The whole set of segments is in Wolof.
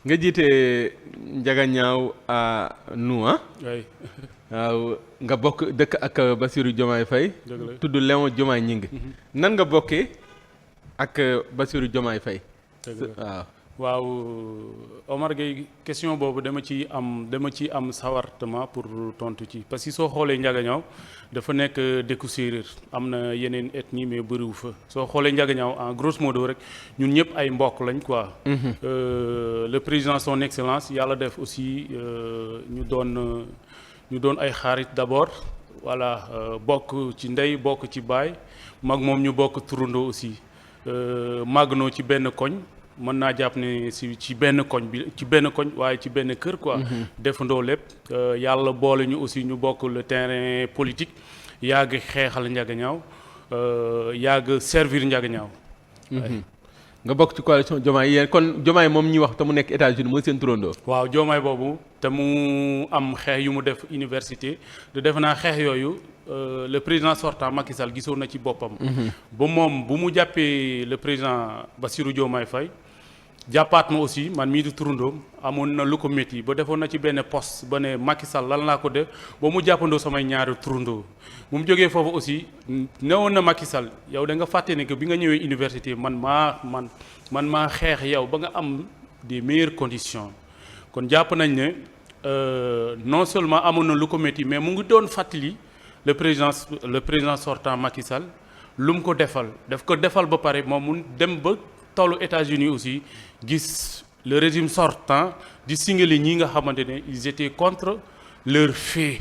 nga jiite Ndiaganiao à nous ah. oui. waaw nga bokk dëkk ak Bassirou Diomaye Faye. dëgg la tudd Léon Diomaye Gningue. nan nga bokkee ak Bassirou Diomaye Faye. dëgg la waaw. waaw Omar Gueye question boobu dama ci am sawartement pour tontu ci parce que soo xoolee Ndiaganiao dafa nekk dëkku séeréer am na yeneen ethnie mais bëriwu fa soo xoolee Ndiaganiao en grosso modo rek ñun ñëpp ay mbokk lañ quoi. Le président son excellence yàlla def aussi ñu doon ay xarit d'abord voilà bokk ci ndey bokk ci baay mag moom ñu bokk turandoo aussi màggnoo ci benn koñ. mën naa jàpp ne ci benn koñ waaye ci benn kër quoi. defandoo lépp yàlla boole ñu aussi ñu bokk le terrain politique yàgg xeexal Ndiaganiao yàgg servir Ndiaganiao. nga bokk ci coalition Diomaye yéen kon Diomaye moom ñuy wax te mu nekk États-Unis mooy seen turandoo. waaw Diomaye boobu te mu am xeex yu mu def université de defe naa xeex yooyu le président sortant Macky Sall gisoon na ci boppam. ba moom bu mu jàppee le président Bassirou Diomaye Faye. jàppaat ma aussi man mii di turandoom amoon na lu ko métti ba defoon na ci benn poste ba ne Macky Sall lan laa ko def ba mu jàppandoo samay ñaari turandoo bu mu jógee foofu aussi newoon na Macky Sall yow da nga fàtte ne que bi nga ñëwee université man maa xeex yow ba nga am des meilleures conditions kon jàpp nañ ne non seulement amoon na lu ko métti mais mu ngi doon fàttali le président sortant Macky Sall lu mu ko defal daf ko defal ba pare moom mu dem ba tollu États-Unis aussi gis le régime sortant di singali ñi nga xamante ne ils étaient contre leur fait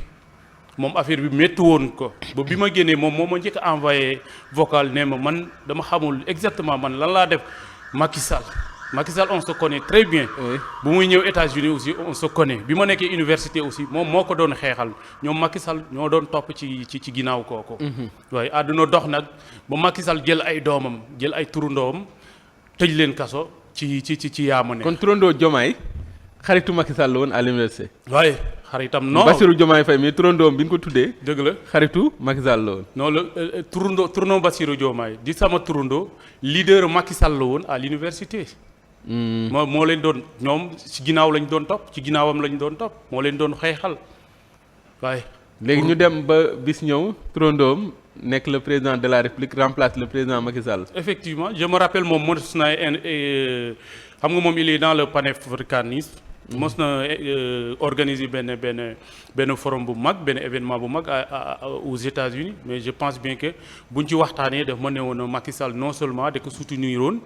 moom affaire bi métti woon ko ba bi ma génnee moom moo ma njëkk a envoyé vocal ne ma man dama xamul exactement man lan laa def Macky Sall on se connaît très bien. bu muy ñëw États-Unis aussi on se connaît bi ma nekkee université aussi moom moo ko doon xeexal ñoom Macky Sall ñoo doon topp ci ginnaaw kooku. waaye àdduna dox nag ba Macky Sall jël ay doomam jël ay turandoom tëj leen kaso ci yaama ne. kon turandoo Diomaye xaritu Macky Sall la woon à l'université. waaye xaritam non Bassirou Diomaye Faye mais turandoom bi nga ko tuddee. dëgg la xaritu Macky Sall la woon. non la turandoo Bassirou Diomaye di sama turandoo leader Macky Sall la woon à l'université. moo leen doon ñoom ci ginnaaw lañ doon topp ci ginnaawam lañ doon topp moo leen doon xeexal waaye. léegi ñu dem ba bis ñëw turandoom nekk le président de la République remplace le président Macky Sall. effectivement je me rappelle moom mos na xam nga moom il est dans le panafricanisme. mos na organiser benn forum bu mag benn événement bu mag aux États-Unis mais je pense bien que buñ ci waxtaanee daf ma ne woon Macky Sall non seulement da ko soutenir woon.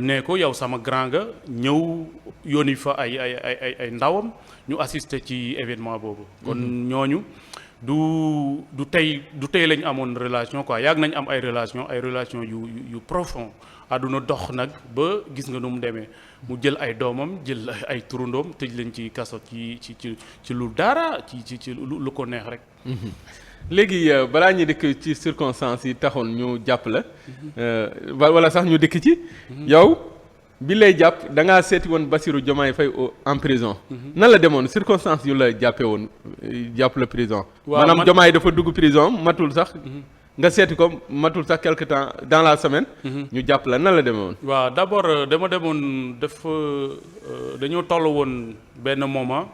ne ko yow sama grand nga ñëw yónni fa ay ndawam ñu assister ci événement boobu. kon ñooñu. du tey lañ amoon relation quoi yàgg nañ am ay relation yu profond àdduna dox nag ba gis nga nu mu demee mu jël ay doomam jël ay turandoom tëj leen ci kaso ci lu dara ci lu ko neex rek. léegi balaa ñuy dikk ci circonstances yi taxoon ñu jàpp la wala sax ñu dikk ci yow bi lay jàpp da ngaa seeti woon Bassirou Diomaye Faye en prison. nan la demoon circonstances yu la jàppee woon jàpp la prison. waaw maanaam Diomaye dafa dugg prison matul sax. nga seeti ko matul sax quelque temps dans la semaine. ñu jàpp la nan la demee woon. waaw d'abord dama demoon dañoo toll woon benn moment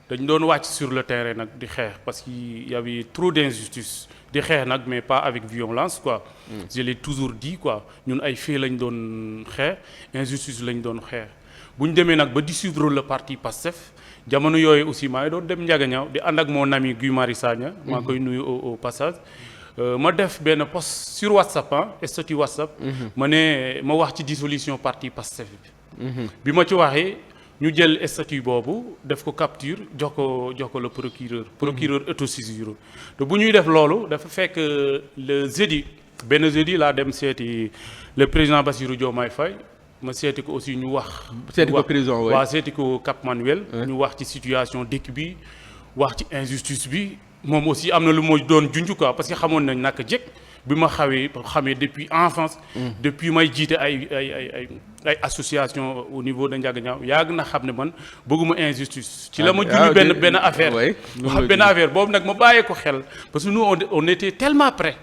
dañ doon wàcc sur le terrain nag di xeex parce que y avait trop d'injustice di xeex nag mais pas avec violence quoi. je l'ai toujours dit quoi ñun ay fait lañ doon xeex injustice lañ doon xeex bu ñu demee nag ba dissoudre le parti PASTEF jamono yooyu aussi maa ngi doon dem Ndiaganiao di ànd ak mon ami Guy Marius Sagna. maa ngi koy nuyu au passage. ma def benn post sur WhatsApp statut WhatsApp. ma wax ci dissolution parti PASTEF bi ma ci waxee ñu jël statut boobu def ko capture jox ko le procureur autosaisir te bu ñuy def loolu dafa fekk le jeudi laa dem seeti le président Bassirou Diomaye Faye ma seeti ko aussi ñu wax. seeti ko prison waaw seeti ko Cap Manuel. ñu wax ci situation dëkk bi wax ci injustice bi. moom aussi am na lu ma doon junj quoi parce que xamoon nañ naka jëkk bi ma xamee depuis enfance. depuis may jiite ay association au niveau de Ndiaganiao yàgg na xam ne man bëgguma injustice. ci la ma junj benn affaire. wax benn affaire boobu nag ma bàyyee ko xel parce que nous on était tellement prêts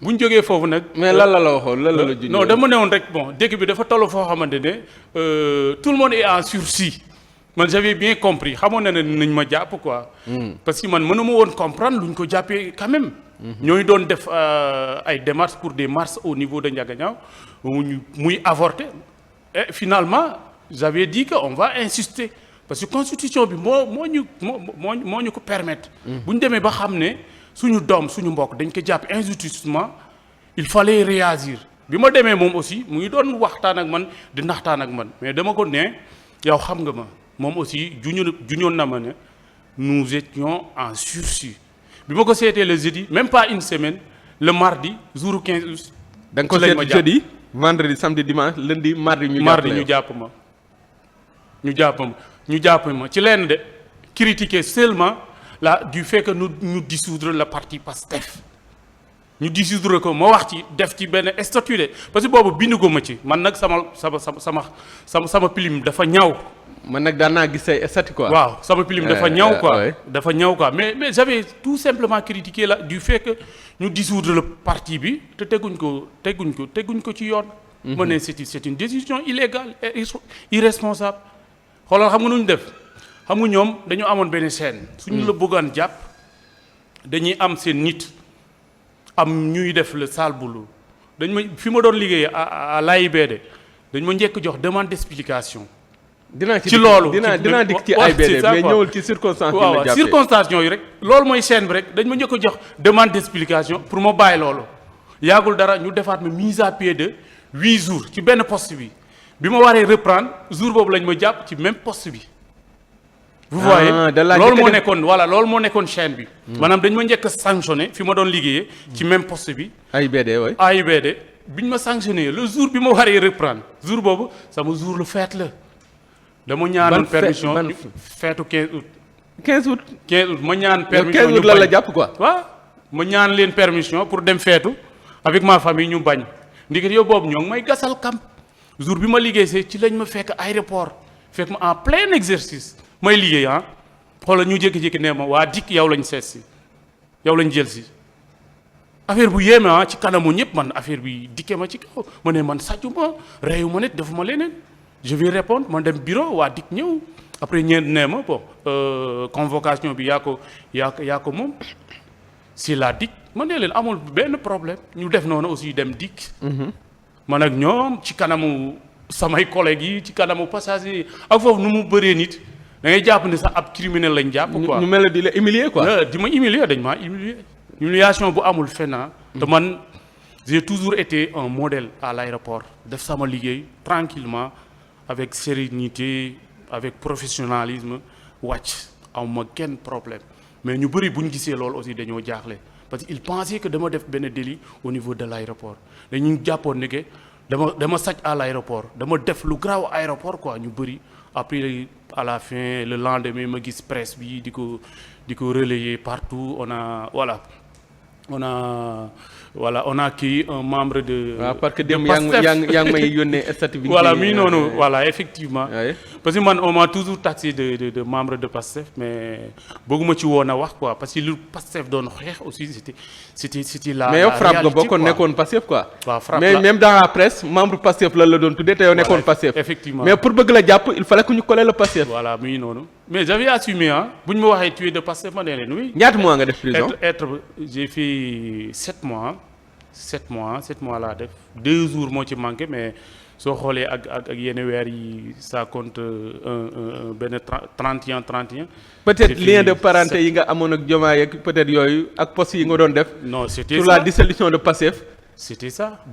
bu ñu jógee foofu nag. mais lan la waxoon lan la junj. non dama ne woon rek bon dëkk bi dafa toll foo xamante ne tout le monde est en sursis. man j'avais bien compris xamoon na ne nañ ma jàpp quoi. parce que man mënuma woon comprendre luñ ko jàppee quand même. ñooñu doon def ay démarches pour des marches au niveau de Ndiaganiao muy avorté et finalement j'avais dit que on va insister parce que constitution bi moo ñu ko permettre. bu ñu demee ba xam ne suñu doom suñu mbokk dañ ko jàpp injustement il fallait réagir bi ma demee moom aussi mu ngi doon waxtaan ak man di naxtaan ak man mais dama ko ne yow xam nga ma moom aussi juñoon na ma ne nous étions en sursis. bi ma ko seetee le jeudi même pas une semaine le mardi jour 15 août. da nga ko seet jeudi vendredi samedi dimanche lundi mardi ñu jàpp ma ci lenn de critiquer seulement du fait que ñu dissoudre le parti PASTEF ñu dissoudre ko ma wax ci def ci benn statut de parce que boobu bindu ko ma ci man nag sama pilim dafa ñaaw. man nag daan naa gis say statut quoi. waaw sama pilim dafa ñaw quoi dafa ñaw quoi mais j'avais tout simplement critiqué du fait que ñu dissoudre le parti bi te teguñ ko ci yoon. ma ne c'est une décision illégale et irresponsable. xoolal xam nga nu ñu def xam nga ñoom dañu amoon benn chaîne. suñu la bëggoon jàpp dañuy am seen nit am ñuy def le sale boulot dañ ma fi ma doon liggéey à l'AIBD dañ ma njëkk jox demande d'explication. ci loolu dinaa dikk ci AIBD mais ñëwul ci circonstance yi la jàppee circonstance yooyu rek loolu mooy chaîne bi rek dañ ma njëkk a jox demande d'explication pour ma bàyyi loolu yàggul dara ñu defaat ma mise à pied de 8 jours ci benn poste bi ma waree reprendre jour boobu lañ ma jàpp ci même poste bi. vous voyez loolu moo nekkoon chaîne bi. maanaam dañ ma njëkk a sanctionné fi ma doon liggéeyee. ci même poste bi. AIBD biñ ma sanctionné le jour bi ma waree reprendre jour boobu sama jour lu fête la. dama ñaanoon permission feetu 15 août. 15 août ma ñaan permission 15 août la jàpp quoi. waaw ma ñaan leen permission pour dem feetu avec ma famille ñu bañ ndigal yow boobu ñoo ngi may gasal camp jour bi ma liggéey see ci lañ ma fekk aéroport fekk ma en plein exercice may liggéey xoolal ñu jékki-jékki nee ma waa dikk yow lañ seet si yow lañ jël si affaire bu yéeme ci kanamu ñëpp man affaire bi dikkee ma ci kaw ma ne man sàccu ma reyu ma nit dafa ma leneen. je vais répondre man dem bureau waa dik ñëw après ñeent nee ma bon convocation bi yaa ko moom si la dik ma ne leen amul benn problème ñu def noonu aussi dem dik man ak ñoom ci kanamu samay collègues yi ci kanamu passagers yi ak foofu nu mu bëree nit da ngay jàpp ne sax ab criminel lañ jàpp quoi. ñu mel ne di la humilier quoi. di ma humilier dañ maa humilier humiliation bu amul fenn te man j'ai toujours été un modèle à l'aéroport def sama liggéey tranquillement avec sérénité avec professionnalisme wàcc awma kenn problème mais ñu bëri bu ñu gisee loolu aussi dañoo jaaxle parce que ils pensaient que dama def benn délit au niveau de l'aéroport dañu jàppoon ne que dama sàcc à l'aéroport dama def lu grave aéroport quoi ñu bëri après à la fin le lendemain ma gis presse bi di ko relayer partout on a accueilli un membre de. waaw parce que dem yaa ngi may yónnee statut bi. voilà mi noonu voilà effectivement. parce que man on m'a toujours taxé de membre de PASTEF mais bëgguma ci woon a wax quoi parce que lu PASTEF doon xeex aussi c'était la. mais yow frappe nga bokkoon nekkoon PASTEF quoi. waaw frappe mais même dans la presse membre PASTEF la doon tuddee te yow nekkoon PASTEF. effectivement mais pour bëgg la jàpp il fallait que ñu coller le PASTEF. voilà mi noonu mais j'avais assumé bu ñu ma waxee tuer de PASTEF ma ne leen oui. ñaata mois nga def prison. j'ai fait 7 mois laa def 2 jours moo ci manqué mais soo xoolee ak yenn weer yi ça compte benn 31. peut-être lien de parenté yi nga amoon ak Diomaye ak peut-être yooyu ak poste yi nga doon def. non c'était sur la dissolution de PASTEF. c'était ça.